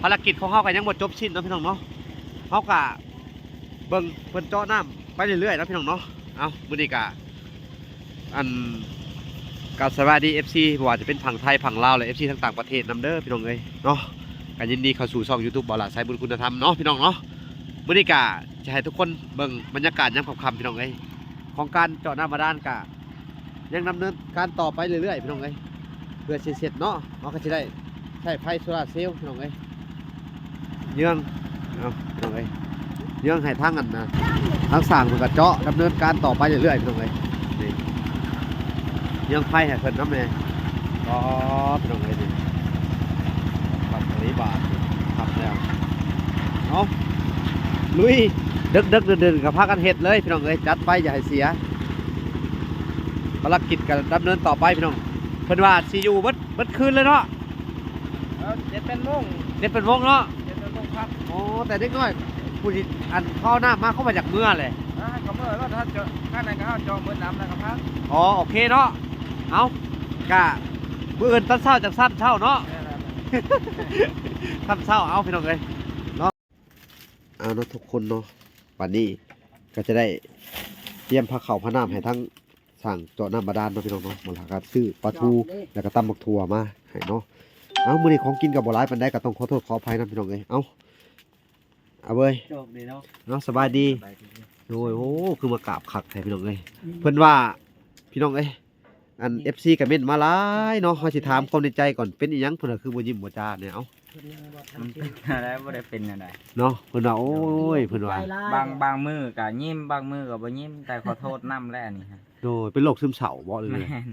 ພາລະກິດຂອງເຮົາກໍຍັງບໍ່ຈົບສິ້ນເນາະ ພີ່ນ້ອງເນາະ. ເຮົາກໍເບິ່ງເພິ່ນເຈາະນ້ຳໄປເລື້ອຍໆເນາະ ພີ່ນ້ອງເນາະ. ເອົ້າ ມື້ນີ້ກໍ ອັນ ກໍສະບາຍດີ ເອັຟຊີ ບໍ່ວ່າຈະເປັນຝັ່ງໄທ ຝັ່ງລາວ ແລະ ເອັຟຊີ ທັງຕ່າງປະເທດນຳເດີ ພີ່ນ້ອງເອີຍເນາະ. ກໍຍິນດີເຂົ້າສູ່ຊ່ອງ YouTube ບ່າວຫຼ້າ ສາຍບຸນຄຸນນະທຳເນາະ ພີ່ນ້ອງເນາະ. ມື້ນີ້ກໍຈະໃຫ້ທຸກຄົນເບິ່ງບັນຍາກາດຍາມຄ່ຳໆ ພີ່ນ້ອງເອີຍ ຂອງການເຈາະນ້ຳບາດານ ກໍຍັງດຳເນີນການຕໍ່ໄປເລື້ອຍໆ ພີ່ນ້ອງເອີຍ ເພື່ອຊິເສັດເນາະ. ເຮົາກໍຊິໄດ້ໃຊ້ໄຟໂຊລາເຊວ ພີ່ນ້ອງເອີຍ. ເຍືອງ ເອົາ ພີ່ນ້ອງເອີຍ ເຍືອງໃຫ້ທາງອັນນະ ທາງຊ່າງເພິ່ນກໍເຈາະດຳເນີນການຕໍ່ໄປເລື້ອຍໆ ພີ່ນ້ອງເອີຍ. ນີ້ ເຍືອງໄຟໃຫ້ເພິ່ນນຳແດ່. ອໍ ພີ່ນ້ອງເອີຍ ນີ້ ຄັກອີ່ຫຼີບາດນີ້ ຄັກແລ້ວ. ເອົາ ລຸຍ ເດິກໆ ເດີນໆ ກໍພາກັນເຮັດເລີຍ ພີ່ນ້ອງເອີຍ. ຈັດໄປ ຢ່າໃຫ້ເສຍ ພາລະກິດກໍດຳເນີນຕໍ່ໄປ ພີ່ນ້ອງ. ເພິ່ນວ່າຊິຢູ່ເບິດ ເບິດຄືນເລີຍເນາະ. ເອີ ເຈັດແປດໂມງ ເຈັດແປດໂມງເນາະ ເຈັດແປດໂມງພັກ. ໂອ້ ແຕ່ເດັກນ້ອຍຜູ້ທີ່ ອັນ ເຂົາເອົານ້ຳມາ ເຂົາວ່າຢາກເມືອແຫຼະ. ອ່າ ກໍເມືອໂລດ ເຮົາເຈາະ ຂ້າງໃນກໍເຮົາເຈາະໝົດນ້ຳແລ້ວກໍພັກ. ອໍ ໂອເຄເນາະ. ເອົາ ກະມື້ອື່ນຕອນເຊົ້າຈັ່ງຊ້ຳເຊົ້າເນາະ. ແມ່ນແລ້ວ ຊ້ຳເຊົ້າ. ເອົາ ພີ່ນ້ອງເອີຍເນາະ. ເອົາເນາະທຸກຄົນເນາະ ບາດນີ້ກໍຈະໄດ້ຕຽມພາເຂົ້າພານ້ຳໃຫ້ທາງຊ່າງເຈາະນ້ຳບາດານເນາະ ພີ່ນ້ອງເນາະ. ມາລະກະຊື້ປາທູ ແລ້ວກໍຕຳບັກຖົ່ວມາໃຫ້ເນາະ. ເອົາ ມື້ນີ້ຂອງກິນກໍບໍ່ຫຼາຍປານໃດ ກໍຕ້ອງຂໍໂທດຂໍອະໄພນຳ ພີ່ນ້ອງເອີຍ. ເອົາ ເອົາເວີຍ ໂຊກດີເນາະ. ເອົາ ສະບາຍດີ ສະບາຍດີ. ໂດຍ ໂອ້ ຄືມາກາບຄັກແທ້ ພີ່ນ້ອງເອີຍ. ອືມ ເພິ່ນວ່າ ພີ່ນ້ອງເອີຍ ອັນ ເອັຟຊີ ກໍເມັ້ນມາຫຼາຍເນາະ. ເຮົາຊິຖາມຄວາມໃນໃຈກ່ອນ ເປັນອີ່ຫຍັງເພິ່ນຄືບໍ່ຍິ້ມບໍ່ຈາແດ່? ເອົ້າ ມັນເປັນແນວໃດ ບໍ່ໄດ້ເປັນແນວໃດເນາະ. ເພິ່ນວ່າ ໂອ້ຍ ເພິ່ນວ່າ ບາງ ບາງມື້ກໍຍິ້ມ ບາງມື້ກໍບໍ່ຍິ້ມ ແຕ່ຂໍໂທດນຳແຫຼະອັນນີ້. ໂດຍ ເປັນໂລກຊຶມເສົ້າບໍ່ ຫຼື? ແມ່ນ.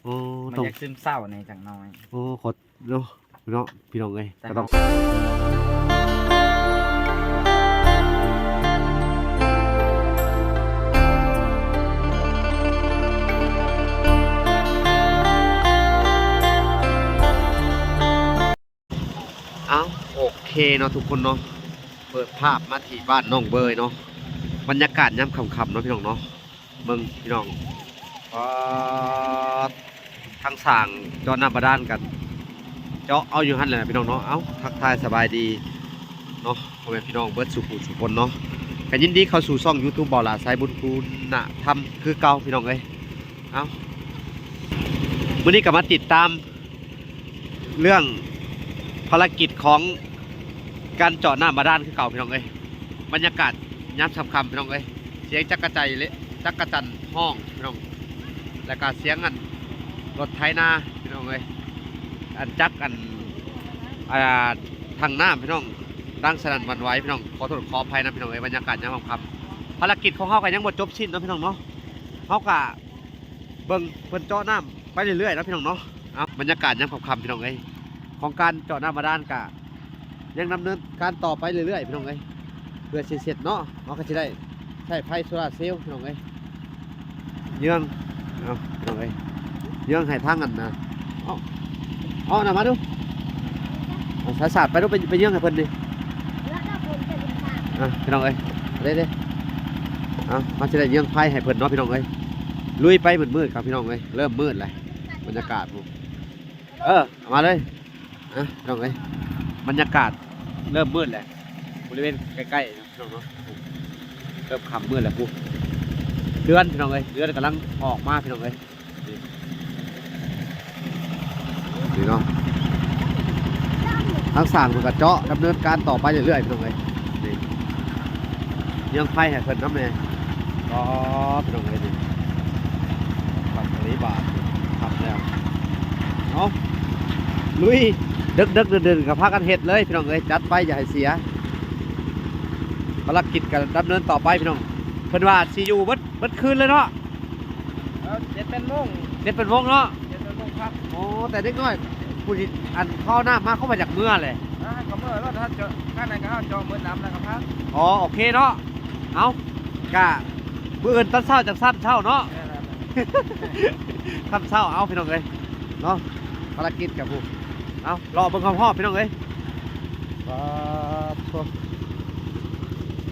ໂອ້ ມັນຢາກຊຶມເສົ້າແດ່ຈັກໜ້ອຍ. ໂອ້ ຂໍ ເນາະ ເນາະ ພີ່ນ້ອງເອີຍ ກໍຕ້ອງ ເອົ້າ ໂອເຄເນາະທຸກຄົນເນາະ. ເປີດພາບມາທີ່ບ້ານໜອງເບີຍເນາະ. ບັນຍາກາດຍາມຄ່ຳໆເນາະ ພີ່ນ້ອງເນາະ. ເບິ່ງ ພີ່ນ້ອງ ປາດ ທາງຊ່າງເຈາະນ້ຳບາດານກັນ ເຈາະເອົາຢູ່ຫັ້ນແຫຼະ ພີ່ນ້ອງເນາະ. ເອົ້າ ທັກທາຍສະບາຍດີເນາະ ພໍ່ແມ່ພີ່ນ້ອງເບິດສູ່ຜູ້ສູ່ຄົນເນາະ. ກໍຍິນດີເຂົ້າສູ່ຊ່ອງ YouTube ບ່າວຫຼ້າ ສາຍບຸນຄຸນນະທຳຄືເກົ່າ ພີ່ນ້ອງເອີຍ. ເອົ້າ ມື້ນີ້ກໍມາຕິດຕາມ ເລື່ອງພາລະກິດຂອງການເຈາະນ້ຳບາດານຄືເກົ່າ ພີ່ນ້ອງເອີຍ. ບັນຍາກາດຍາມຄ່ຳໆ ພີ່ນ້ອງເອີຍ ສຽງຈັກກະໄຈ ຈັກກະຈັນຮ້ອງ ພີ່ນ້ອງ ແລ້ວກະສຽງອັນລົດໄຖນາ ພີ່ນ້ອງເອີຍ ອັນຈັກອັນ ອ່າ ຖັງນ້ຳ ພີ່ນ້ອງ ດັງສະໜັ່ນຫວັ່ນໄຫວ ພີ່ນ້ອງ. ຂໍໂທດຂໍອະໄພນຳ ພີ່ນ້ອງເອີຍ. ບັນຍາກາດຍາມຄ່ຳໆ ພາລະກິດຂອງເຮົາກໍຍັງບໍ່ຈົບສິ້ນເນາະ ພີ່ນ້ອງເນາະ. ເຮົາກໍ ເບິ່ງເພິ່ນເຈາະນ້ຳໄປເລື້ອຍໆເນາະ ພີ່ນ້ອງເນາະ. ເອົ້າ ບັນຍາກາດຍາມຄ່ຳໆ ພີ່ນ້ອງເອີຍ ຂອງການເຈາະນ້ຳບາດານກະຍັງດຳເນີນການຕໍ່ໄປເລື້ອຍໆ ພີ່ນ້ອງເອີຍ ເພື່ອຊິເສັດເນາະ. ເຮົາກໍຊິໄດ້ໃຊ້ໄຟໂຊລາເຊວ ພີ່ນ້ອງເອີຍ. ເຍືອງ ເອົາ ພີ່ນ້ອງເອີຍ ເຍືອງໃຫ້ທາງອັນນະ ເອົາ ເອົານະ ມາດູ ເອົາສາຍສາດໄປດູ ໄປ ໄປເຍືອງໃຫ້ເພິ່ນນີ້. ອ່ະ ພີ່ນ້ອງເອີຍ ເດ້ໆ ເອົາ ມາຊິໄດ້ເຍືອງໄຟໃຫ້ເພິ່ນເນາະ ພີ່ນ້ອງເອີຍ. ລຸຍໄປມືດໆ ຄັບ ພີ່ນ້ອງເອີຍ ເລີ່ມມືດແລ້ວ ບັນຍາກາດພຸ້ນ. ເອີ ເອົາມາເລີຍ ອ່ະ ພີ່ນ້ອງເອີຍ ບັນຍາກາດເລີ່ມມືດແລ້ວ ບໍລິເວນໃກ້ໆ ເນາະ ພີ່ນ້ອງເນາະ. ເລີ່ມຄ່ຳມືດແລ້ວພຸ້ນ ເດືອນ ພີ່ນ້ອງເອີຍ ເດືອນກຳລັງອອກມາ ພີ່ນ້ອງເອີຍ. ນີ້ເນາະ ທາງຊ່າງເພິ່ນກໍເຈາະດຳເນີນການຕໍ່ໄປເລື້ອຍໆ ພີ່ນ້ອງເອີຍ. ນີ້ ເຍືອງໄຟໃຫ້ເພິ່ນນຳແດ່. ອໍ ພີ່ນ້ອງເອີຍ ນີ້ ຄັກອີ່ຫຼີບາດ ຄັກແລ້ວ. ເອົາ ລຸຍ ເດິກໆ ເດີນໆ ກໍພາກັນເຮັດເລີຍ ພີ່ນ້ອງເອີຍ. ຈັດໄປ ຢ່າໃຫ້ເສຍ ພາລະກິດກໍດຳເນີນຕໍ່ໄປ ພີ່ນ້ອງ. ເພິ່ນວ່າຊິຢູ່ເບິດ ເບິດຄືນເລີຍເນາະ. ເອີ ເຈັດແປດໂມງ ເຈັດແປດໂມງເນາະ ເຈັດແປດໂມງພັກ. ໂອ້ ແຕ່ເດັກນ້ອຍຜູ້ທີ່ ອັນ ເຂົາເອົານ້ຳມາ ເຂົາວ່າຢາກເມືອແຫຼະ. ອ່າ ກໍເມືອໂລດ ເຮົາເຈາະ ຂ້າງໃນກໍເຮົາເຈາະໝົດນ້ຳແລ້ວກໍພັກ. ອໍ ໂອເຄເນາະ. ເອົາ ກະມື້ອື່ນຕອນເຊົ້າຈັ່ງຊ້ຳເຊົ້າເນາະ. ແມ່ນແລ້ວ ຊ້ຳເຊົ້າ. ເອົາ ພີ່ນ້ອງເອີຍເນາະ ພາລະກິດກັບຜູ້ ເອົາ ເລາະເບິ່ງຮອບໆ ພີ່ນ້ອງເອີຍ. ປາດໂທ້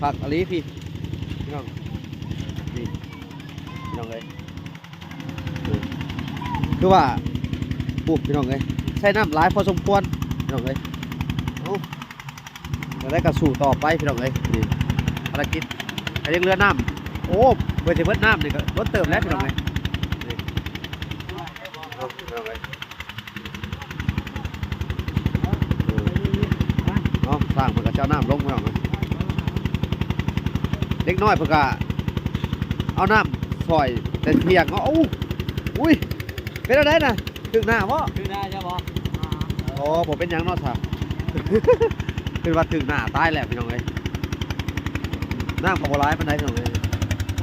ຄັກອີ່ຫຼີພີ່ ພີ່ນ້ອງ ນີ້ ພີ່ນ້ອງເອີຍ. ຄືວ່າ ໂອ້ ພີ່ນ້ອງເອີຍ ໃຊ້ນ້ຳຫຼາຍພໍສົມຄວນ ພີ່ນ້ອງເອີຍ. ເອົາ ແລ້ວກໍສູ້ຕໍ່ໄປພີ່ນ້ອງເອີຍ. ນີ້ ພາລະກິດ ກໍຍັງເຫຼືອນ້ຳ. ໂອ້ ເພິ່ນຊິເບິດນ້ຳນີ້ກໍດົນເຕີບແລ້ວພີ່ນ້ອງເອີຍ. ນີ້ ເນາະ ພີ່ນ້ອງເອີຍ. ເອີ ເນາະ ຊ່າງເພິ່ນກໍຈະເອົານ້ຳລົງພີ່ນ້ອງເອີຍ. ເດັກນ້ອຍເພິ່ນກໍເອົານ້ຳຊ່ອຍແຕ່ທ່ຽງເນາະ. ໂອ້ ອຸ້ຍ ເປັນແນວໃດນະ? ຖືກໜ້າບໍ່? ຖືກໜ້າເຈົ້າບໍ່? ອໍ ບໍ່ເປັນຫຍັງເນາະຊະ. ເພິ່ນວ່າຖືກໜ້າຕາຍແລ້ວພີ່ນ້ອງເອີຍ. ນ້ຳກໍບໍ່ຫຼາຍປານໃດພີ່ນ້ອງເອີຍ. ເ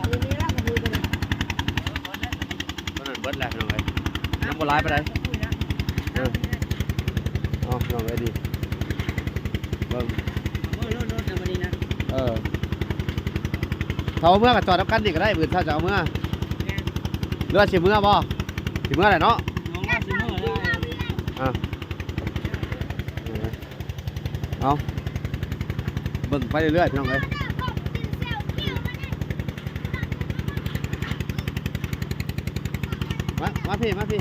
ທົ່ານັ້ນເບິດແລ້ວພີ່ນ້ອງເອີຍ. ຍັງບໍ່ຫຼາຍປານໃດ. ເອີ ເອົາພີ່ນ້ອງເອີຍ ນີ້ເບິ່ງ. ເອີ ເອົາເມືອກໍຈອດນຳກັນນີ້ກໍໄດ້. ມື້ເຊົ້າຈະເອົາເມືອ ຫຼືວ່າຊິເມືອບໍ່? ຊິເມືອແຫຼະເນາະ. ເອົາ ເອົາ ເບິ່ງໄປເລື້ອຍໆ ພີ່ນ້ອງເອີຍ. ມາ ມາພີ້ ມາພີ້.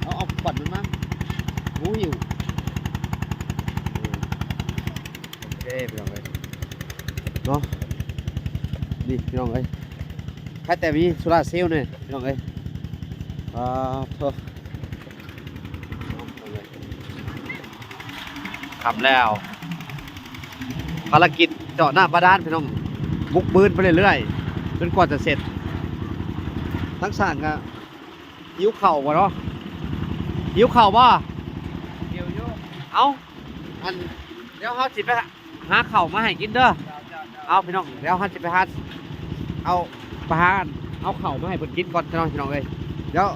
ເອົາ ເອົາຂວັນມັນມາ. ຫູຫິ້ວ. ໂອເຄ ພີ່ນ້ອງເອີຍ ເນາະ. ນີ້ພີ່ນ້ອງເອີຍ ໃຜແຕ່ມີໂຊລາເຊວນີ້ພີ່ນ້ອງເອີຍ. ອ່າ ໂທ້ ຄ່ຳແລ້ວ. ພາລະກິດເຈາະນ້ຳບາດານພີ່ນ້ອງ ບຸກບືນໄປເລື້ອຍໆ ຈົນກວ່າຈະເສັດ. ທັງຊ່າງກໍຫິວເຂົ້າບໍ່ເນາະ? ຫິວເຂົ້າບໍ່? ຫິວຢູ່. ເອົ້າ ອັນ ດຽວເຮົາຊິໄປຫາເຂົ້າມາໃຫ້ກິນເດີ. ເຈົ້າ ເຈົ້າ ເຈົ້າ. ເອົາ ພີ່ນ້ອງ ດຽວເຮົາຊິໄປຫາ ເອົາ ໄປຫາ ເອົາເຂົ້າມາໃຫ້ເພິ່ນກິນກ່ອນເນາະ ພີ່ນ້ອງເອີຍ. ດຽວ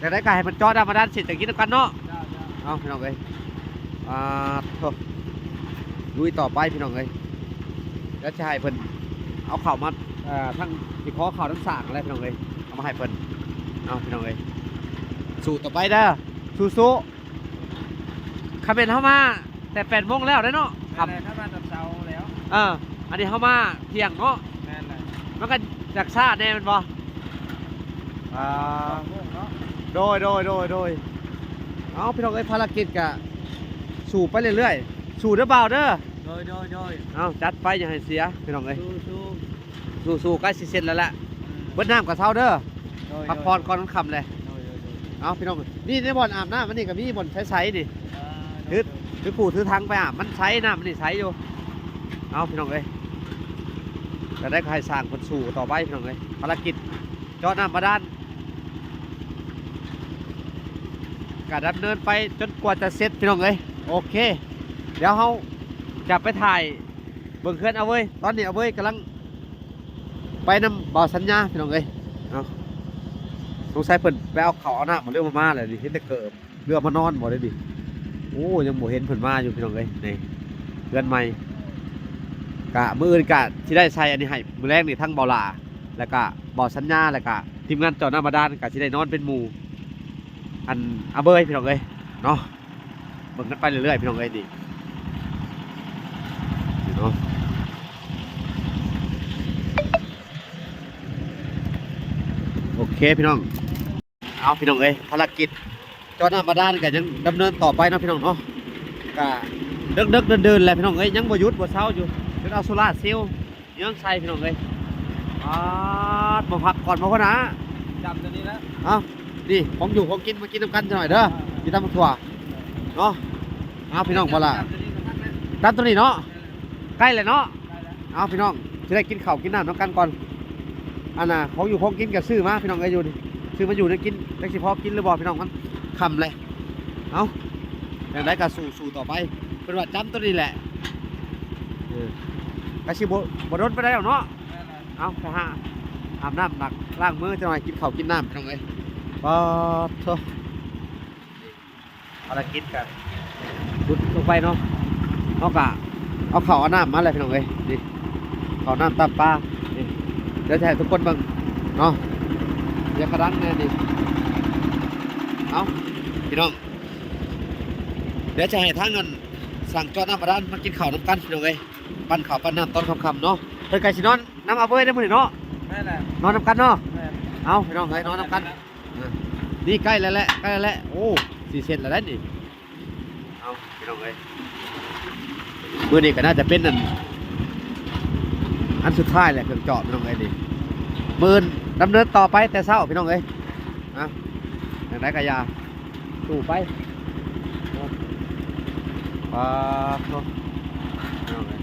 ຈັ່ງໃດກໍໃຫ້ເພິ່ນເຈາະນ້ຳບາດານເສັດ ຈັ່ງກິນນຳກັນເນາະ. ເຈົ້າ ເຈົ້າ. ເອົາ ພີ່ນ້ອງເອີຍ ອ່າ ໂທ້ ລຸຍຕໍ່ໄປພີ່ນ້ອງເອີຍ. ດຽວຈະໃຫ້ເພິ່ນເອົາເຂົ້າມາ ເອີ ທັງ ຊິຂໍເຂົ້າທັງສ້າງແຫຼະພີ່ນ້ອງເອີຍ ເອົາມາໃຫ້ເພິ່ນ. ເອົາ ພີ່ນ້ອງເອີຍ ສູ້ຕໍ່ໄປເດີ ສູ້ໆ. ຄັນແມ່ນເຮົາມາແຕ່ແປດໂມງແລ້ວເດ້ເນາະ ຄ່ຳ ແມ່ນແຫຼະ ຖ້າມາຕອນເຊົ້າແລ້ວ. ເອີ ອັນນີ້ເຮົາມາທ່ຽງເນາະ. ແມ່ນແຫຼະ ມັນກໍຈັກຊ້າແດ່ແມ່ນບໍ່? ອ່າ ສອງໂມງເນາະ. ໂດຍ ໂດຍ ໂດຍ ໂດຍ. ເອົາ ພີ່ນ້ອງເອີຍ ພາລະກິດກະສູ້ໄປເລື້ອຍໆ ສູ້ເດີບ່າວເດີ. ໂດຍ ໂດຍ ໂດຍ. ເອົາ ຈັດໄປ ຢ່າໃຫ້ເສຍ ພີ່ນ້ອງເອີຍ ສູ້ໆ ສູ້ໆ ໃກ້ຊິເສັດແລ້ວແຫຼະ. ອືມ ເບິດນ້ຳກໍເຊົາເດີ ໂດຍ ພັກຜ່ອນກ່ອນ ມັນຄ່ຳແລ້ວ. ໂດຍ ໂດຍ ໂດຍ. ເອົາ ພີ່ນ້ອງ ນີ້ໃນບ່ອນອາບນ້ຳ ອັນນີ້ກໍມີບ່ອນໃສໆນີ້. ອ່າ ຖື ໂດຍ ໂດຍ ຖືຄູ່ຖືຖັງໄປອາບ ມັນໃສ ນ້ຳມັນນີ້ໃສຢູ່. ເອົາ ພີ່ນ້ອງເອີຍ ກໍໄດ້ກໍໃຫ້ຊ່າງເພິ່ນສູ້ຕໍ່ໄປ ພີ່ນ້ອງເອີຍ. ພາລະກິດເຈາະນ້ຳບາດານ ກໍດຳເນີນໄປຈົນກວ່າຈະເສັດ ພີ່ນ້ອງເອີຍ. ໂອເຄ ດຽວເຮົາຈະໄປຖ່າຍເບິ່ງເຮືອນອາເວີຍ. ຕອນນີ້ອາເວີຍກຳລັງ ໄປນຳບ່າວສັນຍາ ພີ່ນ້ອງເອີຍ. ເອົາ ສົງໄສເພິ່ນໄປເອົາເຂົ້າເອົານ້ຳ ຫຼືວ່າມາແລ້ວນີ້ ເຫັນແຕ່ເກີບ ຫຼືວ່າມານອນບໍ່ໄດ້ນີ້. ໂອ້ ຍັງບໍ່ເຫັນເພິ່ນມາຢູ່ ພີ່ນ້ອງເອີຍ. ນີ້ເຮືອນໃໝ່ ກະມື້ອື່ນກະຊິໄດ້ໃສ່ອັນນີ້ໃຫ້ ມື້ແລງນີ້ທັງບ່າວຫຼ້າ ແລ້ວກະບ່າວສັນຍາ ແລ້ວກະທີມງານເຈາະນ້ຳບາດານ ກະຊິໄດ້ນອນເປັນໝູ່ ອັນ ອາເບີຍ ພີ່ນ້ອງເອີຍເນາະ. ເບິ່ງກັນໄປເລື້ອຍໆ ພີ່ນ້ອງເອີຍ. ນີ້ ນີ້ເນາະ ໂອເຄ ພີ່ນ້ອງ. ເອົາ ພີ່ນ້ອງເອີຍ ພາລະກິດເຈາະນ້ຳບາດານກໍຍັງດຳເນີນຕໍ່ໄປເນາະ ພີ່ນ້ອງເນາະ. ກໍເດິກໆ ເດີ່ນໆ ແຫຼະ ພີ່ນ້ອງເອີຍ ຍັງບໍ່ຢຸດບໍ່ເຊົາຢູ່ ຈົນເອົາໂຊລາເຊວ ເຍືອງໃສ່ ພີ່ນ້ອງເອີຍ. ປາດ ມາພັກກ່ອນ ມາພຸ້ນນະ ຈຳຕົວນີ້ແຫຼະ. ເອົ້າ ນີ້ ຂອງຢູ່ຂອງກິນ ມາກິນນຳກັນຈັກໜ້ອຍເດີ ອ່າ ກິນຕຳບັກຖົ່ວເນາະ. ເອົ້າ ພີ່ນ້ອງ ບໍ່ລະ ຈຳຕົວນີ້ເນາະ ໃກ້ແລ້ວເນາະ. ເອົ້າ ພີ່ນ້ອງ ຊິໄດ້ກິນເຂົ້າກິນນ້ຳນຳກັນກ່ອນ. ອັນນ່າ ຂອງຢູ່ຂອງກິນກໍຊື້ມາ ພີ່ນ້ອງເອີຍ ຢູ່ນີ້ ຊື້ມາຢູ່ໄດ້ກິນ ຈັກຊິພໍກິນຫຼືບໍ່ ພີ່ນ້ອງ ມັນຄ່ຳແລ້ວ. ເອົ້າ ຈັ່ງໃດກໍສູ້ ສູ້ຕໍ່ໄປ ເພິ່ນວ່າຈຳຕົວນີ້ແຫຼະ. ເອີ ກໍຊິບໍ່ ບໍ່ດົນປານໃດດອກເນາະ. ເອົ້າ ໄປຫາອາບນ້ຳ ລ້າງ ລ້າງມືຈັກໜ້ອຍ ກິນເຂົ້າກິນນ້ຳ ພີ່ນ້ອງເອີຍ. ປາດໂທ້ ພາລະກິດກໍຫຼຸດລົງໄປເນາະ ເຮົາກໍເອົາເຂົ້າເອົານ້ຳມາແລ້ວ ພີ່ນ້ອງເອີຍ. ນີ້ ເຂົ້ານ້ຳຕຳປາ ນີ້ ດຽວຈະໃຫ້ທຸກຄົນເບິ່ງເນາະ ຢ່າກະດັງແນ່ນີ້. ເອົ້າ ພີ່ນ້ອງ ດຽວຈະໃຫ້ທາງອັນ ຊ່າງເຈາະນ້ຳບາດານມາກິນເຂົ້ານຳກັນ ພີ່ນ້ອງເອີຍ. ປັ້ນເຂົ້າປັ້ນນ້ຳຕອນຄ່ຳໆເນາະ. ເພິ່ນກໍຊິນອນນຳອາເບີຍໃນມື້ນີ້ເນາະ. ແມ່ນແຫຼະ ນອນນຳກັນເນາະ. ແມ່ນ ເອົ້າ ພີ່ນ້ອງເອີຍ ນອນນຳກັນ. ອ່າ ນີ້ໃກ້ແລ້ວແຫຼະ ໃກ້ແລ້ວແຫຼະ. ໂອ້ ຊິເສັດແລ້ວເດ້ນີ້. ເອົ້າ ພີ່ ພີ່ນ້ອງເອີຍ ມື້ນີ້ກໍໜ້າຈະເປັນອັນ ອັນສຸດທ້າຍແຫຼະ ເຄື່ອງເຈາະ ພີ່ນ້ອງເອີຍ. ນີ້ມື້ອື່ນດຳເນີນຕໍ່ໄປແຕ່ເຊົ້າ ພີ່ນ້ອງເອີຍ. ອ່ະ ຈັ່ງໃດກໍຢ່າ ສູ້ໄປ ປາໂທ ພີ່ນ້ອງເອີຍ.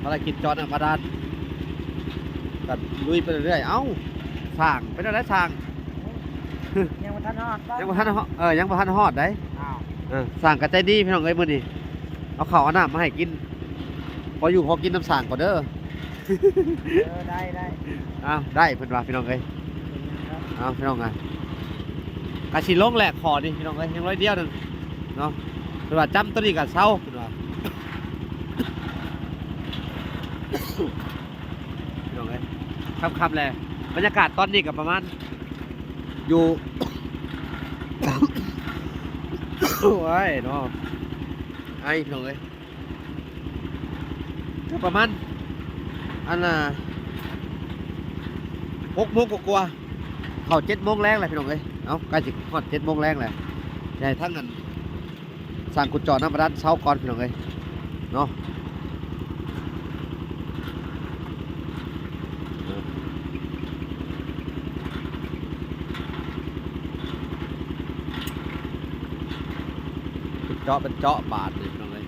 ພາລະກິດເຈາະນ້ຳບາດານ ກໍລຸຍໄປເລື້ອຍໆ. ເອົ້າ ຊ່າງ ເປັນແນວໃດຊ່າງ? ຍັງບໍ່ທັນຮອດບໍ່? ຍັງບໍ່ທັນຮອດ ເອີ ຍັງບໍ່ທັນຮອດໃດ. ອ້າວ ເອີ ຊ່າງກໍໃຈດີ ພີ່ນ້ອງເອີຍ. ມື້ນີ້ເອົາເຂົ້າເອົານ້ຳມາໃຫ້ກິນ ພໍຢູ່ພໍກິນນຳຊ່າງກ່ອນເດີ. ເອີ ໄດ້ ໄດ້ ອ້າວ ໄດ້ເພິ່ນວ່າ ພີ່ນ້ອງເອີຍ. ເອົາ ພີ່ນ້ອງເອີຍ ກະຊິລົງແຫຼະ ຂໍນີ້ ພີ່ນ້ອງເອີຍ ຍັງໜ້ອຍດຽວໜຶ່ງເນາະ. ເພິ່ນວ່າຈ້ຳໂຕນີ້ກະເຊົາ ເພິ່ນວ່າ ພີ່ນ້ອງເອີຍ. ຄ່ຳໆແລ້ວ ບັນຍາກາດຕອນນີ້ກໍປະມານຢູ່ ໂອ້ຍເນາະ ໄອ ພີ່ນ້ອງເອີຍ. ກໍປະມານ ອັນນ່າ ຫົກໂມງກວ່າໆ ເຂົ້າເຈັດໂມງແລງແລ້ວ ພີ່ນ້ອງເອີຍ. ເອົ້າ ໃກ້ຊິຮອດເຈັດໂມງແລງແລ້ວ ໃຫ້ທາງອັນ ຊ່າງຂຸດເຈາະນ້ຳບາດານເຊົາກ່ອນ ພີ່ນ້ອງເອີຍເນາະ. ເຈາະ ເປັນເຈາະບາດນີ້ ພີ່ນ້ອງເອີຍ.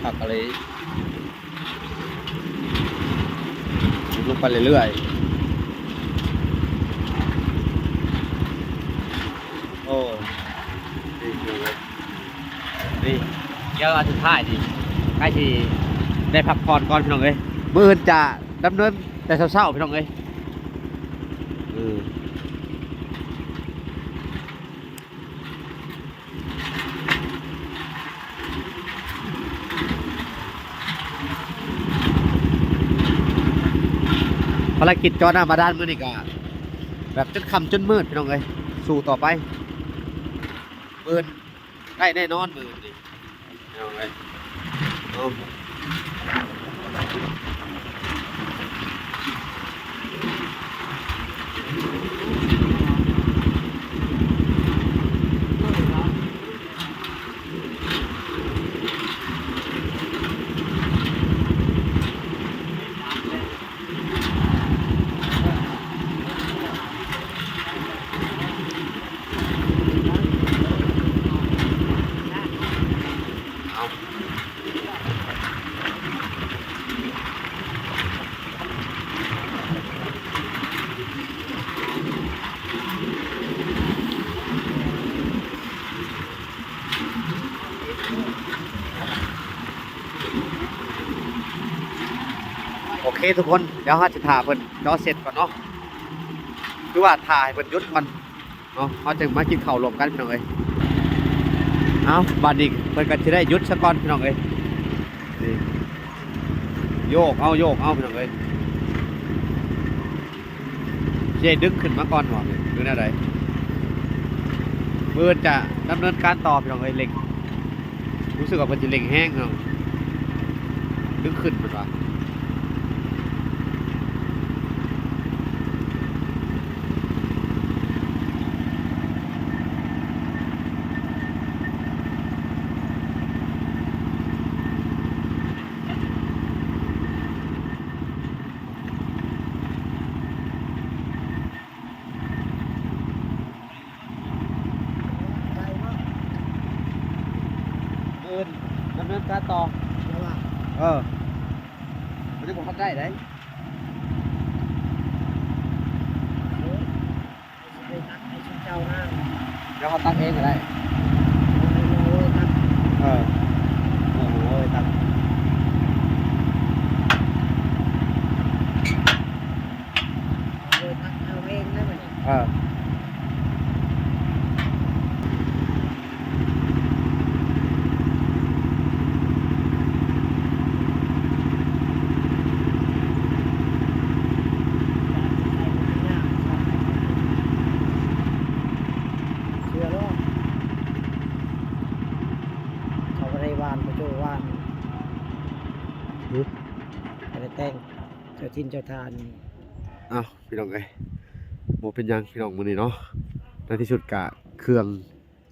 ຄັກອີ່ຫຼີ ຫຼຸດລົງໄປເລື້ອຍໆ. ໂອ້ ນີ້ ນີ້ ດຽວອັນສຸດທ້າຍນີ້ ໃກ້ຊິໄດ້ພັກຜ່ອນກ່ອນ ພີ່ນ້ອງເອີຍ. ມື້ອື່ນຈະດຳເນີນແຕ່ເຊົ້າໆ ພີ່ນ້ອງເອີຍ. ເອີ ພາລະກິດເຈາະນ້ຳບາດານມື້ນີ້ກະແບບຈົນຄ່ຳຈົນມືດ ພີ່ນ້ອງເອີຍ. ສູ້ຕໍ່ໄປ ມື້ອື່ນໄດ້ແນ່ນອນ ມື້ອື່ນນີ້ ພີ່ນ້ອງເອີຍ. ເອົາ ໂອເຄທຸກຄົນ ດຽວເຮົາຊິຖ້າເພິ່ນເຈາະເສັດກ່ອນເນາະ ຄືວ່າຖ້າໃຫ້ເພິ່ນຢຸດກ່ອນ ເນາະ ເຮົາຈຶ່ງມາກິນເຂົ້າຮ່ວມກັນ ພີ່ນ້ອງເອີຍ. ເອົ້າ ບາດນີ້ເພິ່ນກໍຊິໄດ້ຢຸດຊະກ່ອນ ພີ່ນ້ອງເອີຍ. ນີ້ ໂຍກເອົາ ໂຍກເອົາ ພີ່ນ້ອງເອີຍ. ຊິໄດ້ດຶງຂຶ້ນມາກ່ອນບໍ່ ຫຼືແນວໃດ? ມື້ອື່ນຈະດຳເນີນການຕໍ່ ພີ່ນ້ອງເອີຍ. ເລັ່ງ ຮູ້ສຶກວ່າເພິ່ນຊິເລັ່ງແຮງເນາະ ດຶງຂຶ້ນເພິ່ນວ່າ. ມື້ອື່ນດຳເນີນການຕໍ່ ເອີ ມັນຍັງບໍ່ທັນໄດ້ໃດ. ເອີ ດຽວເຮົາຕັກເອງກໍໄດ້ ເອີ ໂອ້ໂຫ ຕັກ ເອີ ເຊື່ອໂລດ ເຂົາບໍ່ໄດ້ຫວ່ານ ບໍ່ໂຈ້ຫວ່ານ ຫື ບໍ່ໄດ້ແຕ່ງ ເຈົ້າຖິ່ນເຈົ້າຖານ. ອ້າວ ພີ່ນ້ອງເອີຍ ບໍ່ເປັນຫຍັງພີ່ນ້ອງ ມື້ນີ້ເນາະ ໃນທີ່ສຸດກະເຄື່ອງ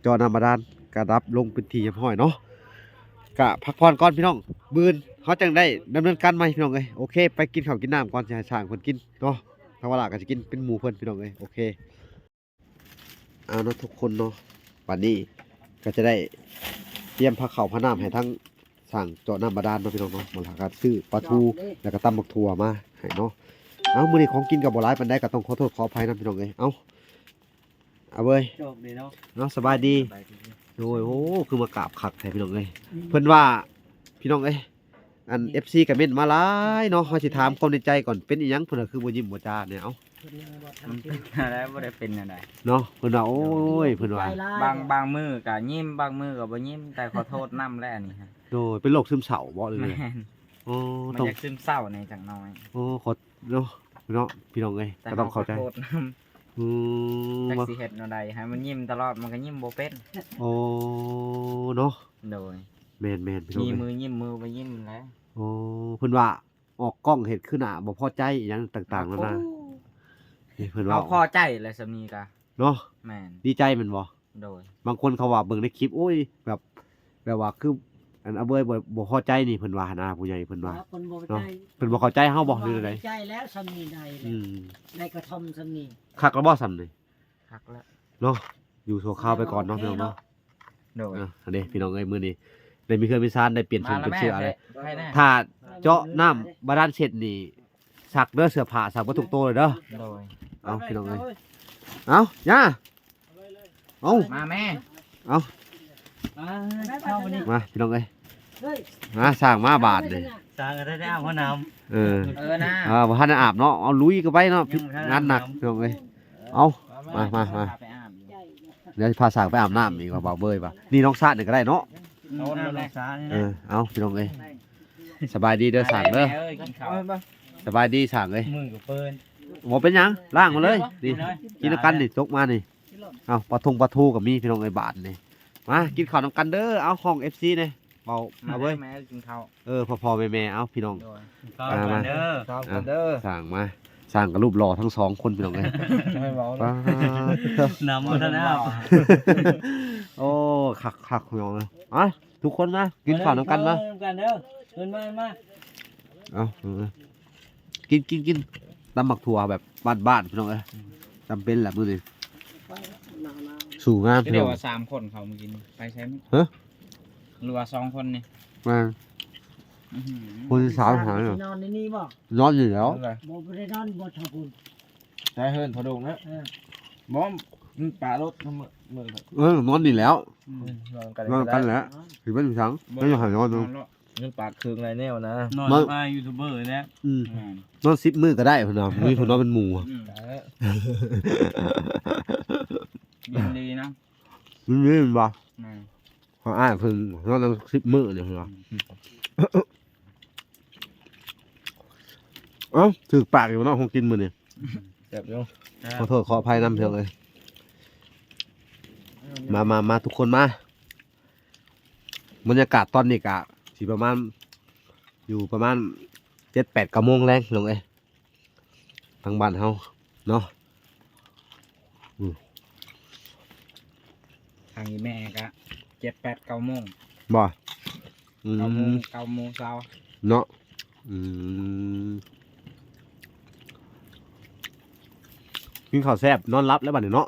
ເຈາະນ້ຳບາດານ ກະດັບລົງເປັນທີ່ຮຽບຮ້ອຍເນາະ ກະພັກຜ່ອນກ່ອນພີ່ນ້ອງ ມື້ອື່ນເຮົາຈັ່ງໄດ້ດຳເນີນການໃໝ່ພີ່ນ້ອງເອີຍ. ໂອເຄ ໄປກິນເຂົ້າກິນນ້ຳກ່ອນ ຊິໃຫ້ຊ່າງເພິ່ນກິນເນາະ ທາງວາລາກະຊິກິນເປັນໝູ່ເພິ່ນພີ່ນ້ອງເອີຍ. ໂອເຄ ເອົາເນາະທຸກຄົນເນາະ ບາດນີ້ກະຈະໄດ້ຕຽມພາເຂົ້າພານ້ຳໃຫ້ທາງຊ່າງເຈາະນ້ຳບາດານເນາະພີ່ນ້ອງເນາະ. ມາລະກະຊື້ປາທູ ແລ້ວກະຕຳບັກຖົ່ວມາໃຫ້ເນາະ. ເອົາ ມື້ນີ້ຂອງກິນກະບໍ່ຫຼາຍປານໃດ ກະຕ້ອງຂໍໂທດຂໍອະໄພນຳພີ່ນ້ອງເອີຍ. ເອົາ ອາເວີຍ ໂຊກດີເນາະ ເນາະ ສະບາຍດີ ສະບາຍດີ. ໂດຍ ໂອ້ ຄືມາກາບຄັກແທ້ພີ່ນ້ອງເອີຍ. ອືມ ເພິ່ນວ່າ ພີ່ນ້ອງເອີຍ ອັນ ອືມ ເອັຟຊີ ກະເມັ້ນມາຫຼາຍເນາະ ເຮົາຊິຖາມຄວາມໃນໃຈກ່ອນ ເປັນອີ່ຫຍັງເພິ່ນຄືບໍ່ຍິ້ມບໍ່ຈາແດ່. ເອົາ ເພິ່ນຍັງບໍ່ທັນ ມັນເປັນແນວໃດ ບໍ່ໄດ້ເປັນແນວໃດເນາະ ເພິ່ນວ່າ ໂອ້ຍ ເພິ່ນວ່າ ບາງ ບາງມື້ກະຍິ້ມ ບາງມື້ກະບໍ່ຍິ້ມ ແຕ່ຂໍໂທດນຳແຫຼະອັນນີ້. ໂດຍ ເປັນໂລກຊຶມເສົ້າບໍ່ ຫຼື ແມ່ນ ໂອ້ ມັນຢາກຊຶມເສົ້າແດ່ຈັກໜ້ອຍ. ໂອ້ ຂໍ ເນາະ ເນາະ ພີ່ນ້ອງເອີຍ ແຕ່ ກະຕ້ອງເຂົ້າໃຈ ເຮົາຂໍໂທດນຳ. ອືມ ຈັກຊິເຮັດແນວໃດ ໃຫ້ມັນຍິ້ມຕະຫຼອດ ມັນກະຍິ້ມບໍ່ເປັນ. ໂອ້ ເນາະ ໂດຍ ແມ່ນໆ ພີ່ນ້ອງເອີຍ ມີມືຍິ້ມມືບໍ່ຍິ້ມແຫຼະ. ໂອ້ ເພິ່ນວ່າອອກກ້ອງເຮັດຄືໜ້າບໍ່ພໍໃຈອີ່ຫຍັງຕ່າງໆນານາ ໂອ້ ນີ້ເພິ່ນວ່າ ເຮົາພໍໃຈແຫຼະສ່ຳນີ້ກະ ເນາະ ແມ່ນ ດີໃຈແມ່ນບໍ່? ໂດຍ ບາງຄົນເຂົາວ່າເບິ່ງໃນຄລິບ ໂອ້ຍ ແບບ ແບບວ່າຄື ອັນ ອາເວີຍບໍ່ ບໍ່ພໍໃຈນີ້ ເພິ່ນວ່າຫັ້ນນະ ຜູ້ໃຫຍ່ເພິ່ນວ່າ ເພິ່ນບໍ່ເຂົ້າໃຈ ເນາະ ເພິ່ນບໍ່ເຂົ້າໃຈເຮົາບໍ່ ຫຼືໃດ? ເພິ່ນບໍ່ເຂົ້າໃຈເຮົາບໍ່ ຫຼືໃດ? ອືມ ໄດ້ກະທ່ອມສ່ຳນີ້ ຄັກແລ້ວບໍ່ສ່ຳນີ້? ຄັກແລ້ວເນາະ ຢູ່ຊົ່ວຄາວໄປກ່ອນເນາະ ພີ່ນ້ອງເນາະ. ໂດຍ ເອີ ອັນນີ້ພີ່ນ້ອງເອີຍ ມື້ນີ້ໄດ້ມີເຮືອນມີຊານ ໄດ້ປ່ຽນຊົງປ່ຽນເສື້ອອະໄລ. ຖ້າເຈາະນ້ຳບາດານເສັດນີ້ ຊັກເດີ ເສື້ອຜ້າຊັກເບິດທຸກໂຕເລີຍເດີ. ໂດຍ ເອົາ ພີ່ນ້ອງເອີຍ ເອົາ ຍ່າ ເອົາ ມາແມ່ ເອົາ ມາ ເຂົ້າມານີ້ ມາ ພີ່ນ້ອງເອີຍ ມາ ຊ່າງມາບາດນີ້ ຊ່າງກະໄດ້ອາບນ້ຳ. ເອີ ເອີນະ ເອີ ບໍ່ທັນໄດ້ອາບເນາະ ເອົາ ລຸຍກະໄປເນາະ ຍັງບໍ່ທັນອາບນ້ຳ ພີ່ນ້ອງເອີຍ. ເອົາ ມາ ມາ ມາ ມາ ດຽວຊິພາຊ່າງໄປອາບນ້ຳອີກວ່າ ບ່າວເບີຍວ່າ ນີ້ນ້ອງຊາດນີ້ກະໄດ້ເນາະ. ອືມ ເອົາ ພີ່ນ້ອງເອີຍ ສະບາຍດີເດີຊ່າງເດີ ເອີ ກິນເຂົ້າ ສະບາຍດີຊ່າງເອີຍ ມືກະເປີນ ບໍ່ເປັນຫຍັງ ລ້າງມາເລີຍ ນີ້ ກິນນຳກັນນີ້ ຈົກມານີ້. ເອົາ ປາທົ່ງປາທູກະມີ ພີ່ນ້ອງເອີຍ ບາດນີ້ ມາກິນເຂົ້ານຳກັນເດີ. ເອົາ ຫ້ອງ ເອັຟຊີ ແດ່ ເວົ້າ ມາເວີຍ ແມ່ກິນເຂົ້າ ເອີ ພໍ່ໆແມ່ໆ ເອົາ ພີ່ນ້ອງ ມາ ມາ ເດີ ຊ່າງມາ ຊ່າງກະຮູບຫຼໍ່ທັງສອງຄົນ ພີ່ນ້ອງເອີຍ ໃຫ້ເວົ້າ ປາດ ນ້ຳບໍ່ທັນອາບ ໂອ້ ຄັກໆ ພີ່ນ້ອງເອີຍ ມາ ທຸກຄົນມາ ກິນເຂົ້ານຳກັນມາ ມານຳກັນເດີ ເພິ່ນມາ ມາ ເອົາ ກິນ ກິນ ກິນ ຕຳບັກຖົ່ວແບບບ້ານໆ ພີ່ນ້ອງເອີຍ ອືມ ຈຳເປັນແຫຼະມື້ນີ້ ສູ້ງານ ເດີ ວ່າສາມຄົນເຂົາມື້ກີ້ນີ້ ໄປໃສໝົດ ຮະ ຫຼືວ່າສອງຄົນນີ້ ແມ່ນ ອືຫື ຄົນທີ່ສາມຫາຍ ຊິນອນໃນນີ້ບໍ່? ນອນຢູ່ແລ້ວ ບໍ່ ບໍ່ໄດ້ນອນບໍ່ເທົ່າພຸ້ນ ໃນເຮືອນພໍ່ດົງນະ ເອີ ບໍ່ ມັນປາລົດ ເອີ ນອນນີ້ແລ້ວ ອືມ ນອນກັນ ນອນກັນແຫຼະ ຊິເປັນຫຍັງ ບໍ່ ໃຫ້ນອນ ນອນເນາະ ຍັງປາກເຄື່ອງຫຼາຍແນວນະ ນອນ ມາ ພາຢູທູບເບີແຫຼະ ອືມ ແມ່ນ ນອນສິບມື້ກະໄດ້ພຸ້ນນະ ມີຜູ້ນອນເປັນໝູ່ ອືມ ຍິນດີນະ ຍິນດີແມ່ນບໍ່? ແມ່ນ ເຂົາອ້າຍເພິ່ນນອນສິບມື້ນີ້ພຸ້ນນະ ອືມ ເອົ້າ ຖືກປາກຢູ່ເນາະ ຂອງກິນມື້ນີ້ ແຊບຢູ່ ຂໍໂທດຂໍອະໄພນຳ ພີ່ນ້ອງເອີຍ ມາ ມາ ມາ ທຸກຄົນມາ ບັນຍາກາດຕອນນີ້ກະຊິປະມານ ຢູ່ປະມານເຈັດແປດເກົ້າໂມງແລງ ພີ່ນ້ອງເອີຍ ທາງບ້ານເຮົາເນາະ ອືມ ທາງອີ່ແມ່ກະເຈັດແປດເກົ້າໂມງ ບໍ່? ອືມ ເກົ້າໂມງ ເກົ້າໂມງເຊົ້າເນາະ ອືມ ກິນເຂົ້າແຊບ ນອນຫຼັບແລ້ວບາດນີ້ເນາະ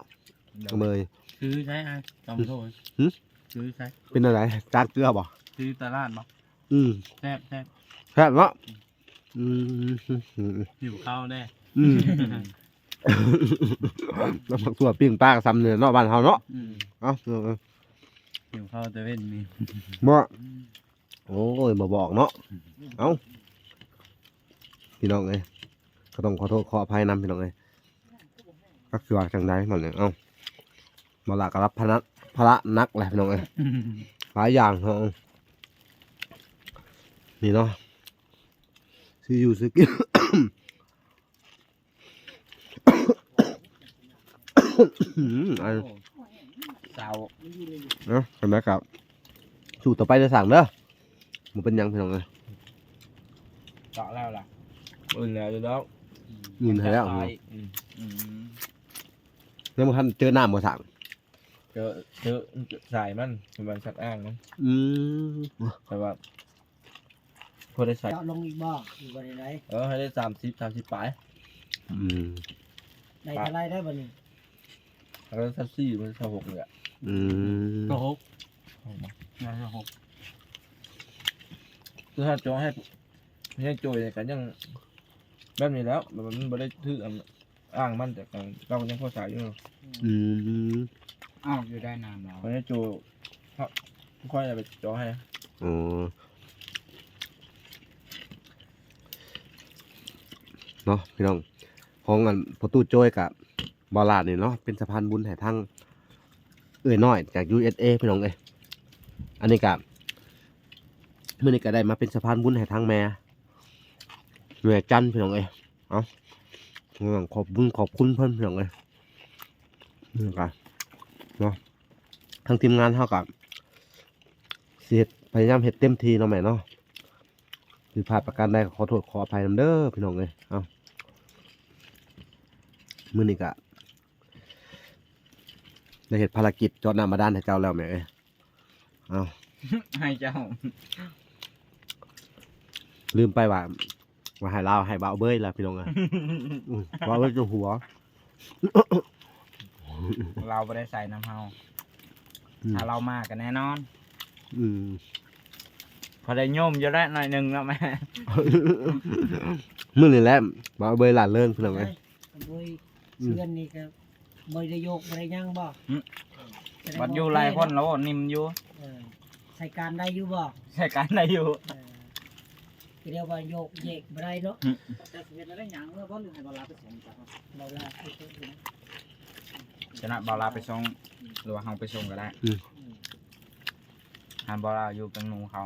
ໂດຍ ເອີຍ ຊື້ໃສອ້າຍ ຕຳໂທ ຫື? ຊື້ໃສ ເປັນແນວໃດ? ຈານເກືອບໍ່? ຊື້ຕະຫຼາດບໍ່? ອືມ ແຊບ ແຊບ ແຊບເນາະ ອືມ ຫິວເຂົ້າແດ່ ອືມ ແລ້ວໝາກຖົ່ວປີ້ງປາກະຊ່ຳນີ້ເນາະ ບ້ານເຮົາເນາະ ອືມ ເອົ້າ ຫິວເຂົ້າແຕ່ເວັນນີ້ ບໍ່ ອືມ ໂອ້ຍ ມາບອກເນາະ ອືມ ເອົ້າ ພີ່ນ້ອງເອີຍ ກະຕ້ອງຂໍໂທດຂໍອະໄພນຳ ພີ່ນ້ອງເອີຍ ຈັກຊິວ່າຈັ່ງໃດບັດນີ້ ເອົ້າ ມາລະກະຮັບພາລະ ພາລະໜັກແຫຼະ ພີ່ນ້ອງເອີຍ ອືມ ຫຼາຍຢ່າງເນາະ ນີ້ເນາະ ຊື້ຢູ່ຊື້ກິນ ອືມ ອັນ ເສົ້າ ເນາະ ຈັ່ງໃດກະ ສູ້ຕໍ່ໄປເດີຊ່າງເດີ ບໍ່ເປັນຫຍັງ ພີ່ນ້ອງເອີຍ ເຈາະແລ້ວລະ ອື່ນແລ້ວເດີ ອືມ ອື່ນໃຫ້ແລ້ວ ອືມ ອືມ ຍັງບໍ່ທັນເຈີນ້ຳບໍ່ຊ່າງ? ເຈີ ເຈີສາຍມັນ ມັນສັດອ້າງມັນ ອືມ ແຕ່ວ່າພໍໄດ້ໃສ່ ເຈາະລົງອີກບໍ່ ຫຼືວ່າໃດໆ? ເອີ ໃຫ້ໄດ້ສາມສິບ ສາມສິບປາຍ ອືມ ໄດ້ເທົ່າໃດໄດ້ບັດນີ້? ເອົາຊາວສີ່ ມັນຊາວຫົກນີ້ແຫຼະ ອືມ ຊາວຫົກ ອືມ ໄດ້ຊາວຫົກ ຄືຖ້າເຈາະໃຫ້ ໃຫ້ໂຈຍນີ້ກໍຍັງແບບນີ້ແຫຼະ ແບບມັນບໍ່ໄດ້ຖືກອັນ ອ່າງມັນ ແຕ່ກໍ ເຮົາກໍຍັງພໍໃຊ້ຢູ່ ອືມ ອອກຢູ່ໄດ້ນານແລ້ວ ຂ້ອຍໃຫ້ໂຈ ເຮົາ ຂ້ອຍເອົາໄປເຈາະໃຫ້ ອໍ ເນາະພີ່ນ້ອງ ຂອງອັນພໍ່ຕູ້ໂຈ້ຍກະ ບໍ່ຫຼ້ານີ້ເນາະ ເປັນສະພານບຸນໃຫ້ທາງເອື້ອຍນ້ອຍຈາກ ຢູເອສເອ ພີ່ນ້ອງເອີຍ ອັນນີ້ກະ ມື້ນີ້ກະໄດ້ມາເປັນສະພານບຸນໃຫ້ທາງແມ່ ແມ່ຈັນ ພີ່ນ້ອງເອີຍ ເອົ້າ ຂອບບຸນຂອບຄຸນເພິ່ນ ພີ່ນ້ອງເອີຍ ນີ້ກະເນາະ ທາງທີມງານເຮົາກະຊິເຮັດ ພະຍາຍາມເຮັດເຕັມທີ່ເນາະແມ່ເນາະ ຜິດພາດປະການໃດກໍຂໍໂທດຂໍອະໄພນຳເດີພີ່ນ້ອງເອີຍ ເອົ້າ ມື້ນີ້ກະໄດ້ເຮັດພາລະກິດເຈາະນ້ຳບາດານໃຫ້ເຈົ້າແລ້ວແມ່ເອີຍ ເອົ້າ ໃຫ້ເຈົ້າ ລືມໄປວ່າ ວ່າໃຫ້ລາວໃຫ້ບ່າວເບີຍລະພີ່ນ້ອງເອີຍ ອືມ ບ່າວເບີຍຈະຫົວ ລາວບໍ່ໄດ້ໃສ່ນຳເຮົາ ອືມ ຖ້າລາວມາກໍແນ່ນອນ ອືມ ພໍໄດ້ໂຍມຢູ່ແລ້ວໜ້ອຍໜຶ່ງເນາະແມ່ ມື້ນີ້ແຫຼະ ບ່າວເບີຍລ່າເລີງພີ່ນ້ອງເອີຍ ໂອ້ຍ ອືມ ເຮືອນນີ້ກໍ ບໍ່ໄດ້ໂຍກບໍ່ໄດ້ຫຍັງບໍ່? ຫຶ ແສດງວ່າ ບັດຢູ່ຫຼາຍຄົນແລ້ວ ໂອເຄເນາະ ແລ້ວນີ້ມັນຢູ່ ເອີ ໃຊ້ການໄດ້ຢູ່ບໍ່? ໃຊ້ການໄດ້ຢູ່ ເອີ ກໍລຽກວ່າໂຍກເຢກບໍ່ໄດ້ເນາະ ຫຶ ແຕ່ຊິເຮັດແລ້ວໄດ້ຫຍັງເມື່ອບໍ່ ຫຼືໃຫ້ບ່າວລາໄປສົ່ງ? ບ່າວລາໄປສົ່ງ ຊະນະບ່າວລາໄປສົ່ງ ຫຼືວ່າເຮົາໄປສົ່ງກໍໄດ້ ອືມ ອືມ ໃຫ້ບ່າວລາຢູ່ເປັນໝູ່ເຂົາ.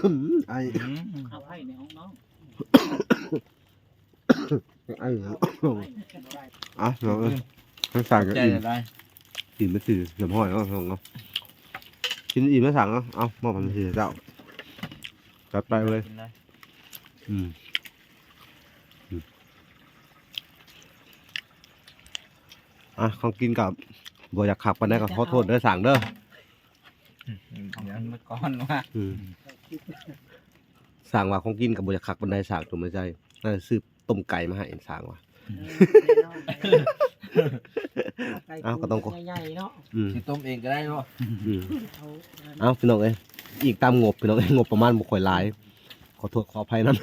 ອືມ ໄອ ອືມ ເອົາໄວ້ໃນຫ້ອງນ້ອງ ໄອ ເອົາ ນ້ອງເອີຍ ທັງສາມກໍອີ່ມ ອີ່ມໄປຊື່ ຮຽບຮ້ອຍເນາະ ນ້ອງເນາະ ກິນອີ່ມແລ້ວສັ່ງເນາະ ເອົາ ມອບໃຫ້ຊື່ເຈົ້າ ຈັດໄປເວີຍ ກິນເລີຍ ອືມ ອືມ ອ່ະ ຂອງກິນກໍບໍ່ຢາກຄັກປານໃດ ກໍຂໍໂທດເດີ ສ້າງເດີ ອືມ ຂອງກິນໝົດກ່ອນວ່າ ອືມ ສ້າງວ່າຂອງກິນກໍບໍ່ຢາກຄັກປານໃດ ສ້າງຕົວໃໝ່ໃຈ ເອີ ຊື້ຕົ້ມໄກ່ມາໃຫ້ ສ້າງວ່າ ເອີ ແນ່ນອນ ເອົ້າ ກໍຕ້ອງ ໃຫຍ່ໆເນາະ ອືມ ຊິຕົ້ມເອງກໍໄດ້ເນາະ ອືມ ເອົາ ເອົາ ພີ່ນ້ອງເອີຍ ອີງຕາມງົບ ພີ່ນ້ອງເອີຍ ງົບປະມານບໍ່ຄ່ອຍຫຼາຍ ຂໍໂທດຂໍອະໄພນຳ ອືມ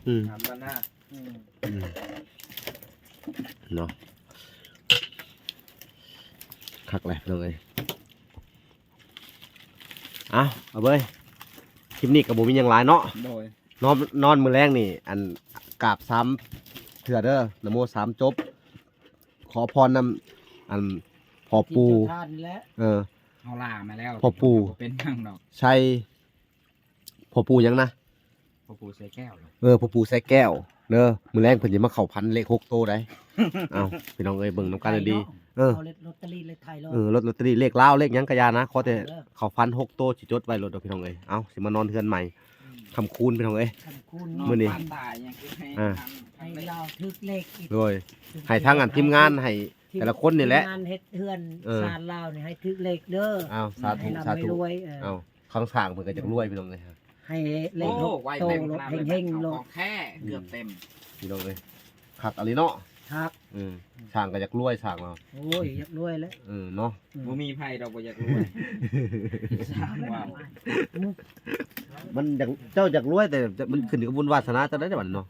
ອືມ ອືມ ເນາະ ຄັກແຫຼະພີ່ນ້ອງເອີຍ ເອົ້າ ເອົາເວີຍ ຄລິບນີ້ກໍບໍ່ມີຫຍັງຫຼາຍເນາະ ໂດຍ ນອນ ນອນມື້ແລງນີ້ ອັນ ກາບສາມເທື່ອເດີ ນະໂມສາມຈົບ ຂໍພອນນຳ ອັນ ພໍ່ປູ່ ເຈົ້າທ່ານນີ້ແຫຼະ ເອີ ເຮົາລາມາແລ້ວ ພໍ່ປູ່ ບໍ່ເປັນຫຍັງດອກ ໃສ່ ພໍ່ປູ່ຫຍັງນະ? ພໍ່ປູ່ໃສ່ແກ້ວ ເອີ ພໍ່ປູ່ໃສ່ແກ້ວເດີ ມື້ແລງເພິ່ນຊິມາເຂົ້າຝັນເລກຫົກໂຕໃດ໋ ເອົ້າ ພີ່ນ້ອງເອີຍ ເບິ່ງນຳກັນໃຫ້ດີ ເນາະ ເອີ ເອົາເລກ ລອດເຕີຣີເລກໄທໂລດ ເອີ ລອດເຕີຣີເລກລາວເລກຫຍັງກະຢ່ານະ ຂໍແຕ່ ເອີ ເຂົ້າຝັນຫົກໂຕ ຊິຈົດໄວ້ໂລດເດີ ພີ່ນ້ອງເອີຍ ເອົ້າ ຊິມານອນເຮືອນໃໝ່ ອືມ ຄ່ຳຄູນ ພີ່ນ້ອງເອີຍ ຄ່ຳຄູນ ມື້ນີ້ ນອນຝັນຕາຍຫຍັງຄືໃຫ້ ອ່າ ທາງ ໃຫ້ລາວຖືກເລກອີກ ໂດຍ ຖືກ ໃຫ້ທາງອັນທີມງານ ໃຫ້ ໃຫ້ແຕ່ລະຄົນນີ້ແຫຼະ ທີມງານເຮັດເຮືອນ ເອີ ຊານລາວນີ້ໃຫ້ຖືກເລກເດີ ເອົ້າ ສາທຸ ໃຫ້ລ່ຳ ສາທຸ ໃຫ້ລວຍ ເອີ ເອົ້າ ຄັນສ້າງເພິ່ນກໍຢາກລວຍ ພີ່ນ້ອງເອີຍ ໃຫ້ເລກຫົກໂຕໂລດ ເຮັງໆໂລດ ຂອງແທ້ ອືມ ເກືອບເຕັມ ພີ່ນ້ອງເອີຍ ຄັກອີ່ຫຼີເນາະ ຄັກ ເອີ ສ້າງກໍຢາກລວຍ ສ້າງເນາະ ໂອ້ຍ ຢາກລວຍແຫຼະ ເອີ ເນາະ ອືມ ບໍ່ມີໃຜດອກບໍ່ຢາກລວຍ ສ້າງເວົ້າ ມັນຢາກ ເຈົ້າຢາກລວຍ ແຕ່ມັນຂຶ້ນຢູ່ກັບບຸນວາສະໜາເຈົ້າໄດ໋ບັດນີ້ເນາະ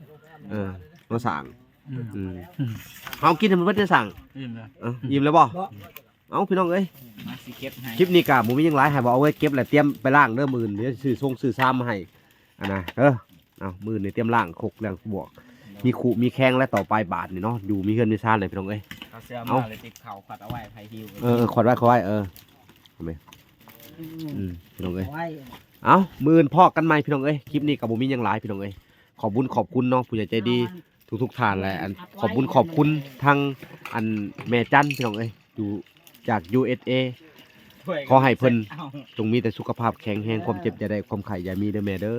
ເອີ ເນາະ ສ້າງ ອືມ ອືມ ເຮົາກິນໃຫ້ມັນເບິດເດີ ສ້າງ ອີ່ມແລ້ວ ເອີ ອີ່ມແລ້ວບໍ່? ເອົ້າ ພີ່ນ້ອງເອີຍ ມາຊິເກັບໃຫ້ ຄລິບນີ້ກະບໍ່ມີຫຍັງຫຼາຍ ໃຫ້ບໍ່ເອົາໄວ້ເກັບ ແລະ ຕຽມໄປລ້າງເດີ ມື້ອື່ນດຽວຊິສົ່ງຊື້ຊາມມາໃຫ້ ອັນນະ ເອີ ເອົາ ມື້ອື່ນນີ້ຕຽມລ້າງຄົກລ້າງບວກ ມີຄຸມີແຄງແລ້ວ ຕໍ່ໄປບາດນີ້ເນາະ ຢູ່ມີເຮືອນມີຊານແລ້ວ ພີ່ນ້ອງເອີຍ ເອົາເສື້ອມາ ເອົາ ແລ້ວຕິດເຂົ້າ ຂວັດເອົາໄວ້ໃຜຫິວ ເອີ ເອີ ຂວັດໄວ້ ຂວັດໄວ້ ເອີ ເອົາແມ ອືມ ອືມ ພີ່ນ້ອງເອີຍ ເອົາ ມື້ອື່ນພໍ້ກັນໃໝ່ ພີ່ນ້ອງເອີຍ ຄລິບນີ້ກະບໍ່ມີຫຍັງຫຼາຍ ພີ່ນ້ອງເອີຍ ຂອບບຸນຂອບຄຸນເນາະ ຜູ້ໃຫຍ່ໃຈດີ ທຸກໆທ່ານແຫຼະ ອັນ ຂອບບຸນຂອບຄຸນທາງ ອັນ ແມ່ຈັນ ພີ່ນ້ອງເອີຍ ຢູ່ຈາກ ຢູເອສເອ ຂໍໃຫ້ເພິ່ນ ຈົ່ງມີແຕ່ສຸຂະພາບແຂງແຮງ ຄວາມເຈັບຢ່າໄດ້ ຄວາມໄຂ້ຢ່າມີເດີແມ່ເດີ.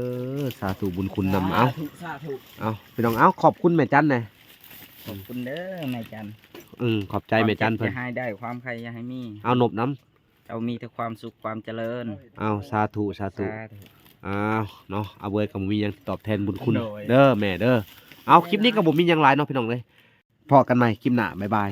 ສາທຸບຸນຄຸນນຳ. ເອົາ ສາທຸ ສາທຸ ເອົາ ພີ່ນ້ອງ ເອົາ ຂອບຄຸນແມ່ຈັນແດ່. ຂອບຄຸນເດີແມ່ຈັນ. ອື ຂອບໃຈແມ່ຈັນເພິ່ນ. ຄວາມເຈັບຢ່າໃຫ້ໄດ້ ຄວາມໄຂ້ຢ່າໃຫ້ມີ. ເອົາ ນົບນຳ. ເຈົ້າມີແຕ່ຄວາມສຸກຄວາມຈະເລີນ. ເອົາ ສາທຸ ສາທຸ. ສາທຸ. ເອົາ ເນາະ ອາເວີຍກໍບໍ່ມີຫຍັງຕອບແທນບຸນຄຸນ ໂດຍ ເດີແມ່ເດີ. ເອົາ ຄລິບນີ້ກໍບໍ່ມີຫຍັງຫຼາຍເນາະ ພີ່ນ້ອງເອີຍ. ພໍ້ກັນໃໝ່ຄລິບໜ້າ. ບາຍບາຍ.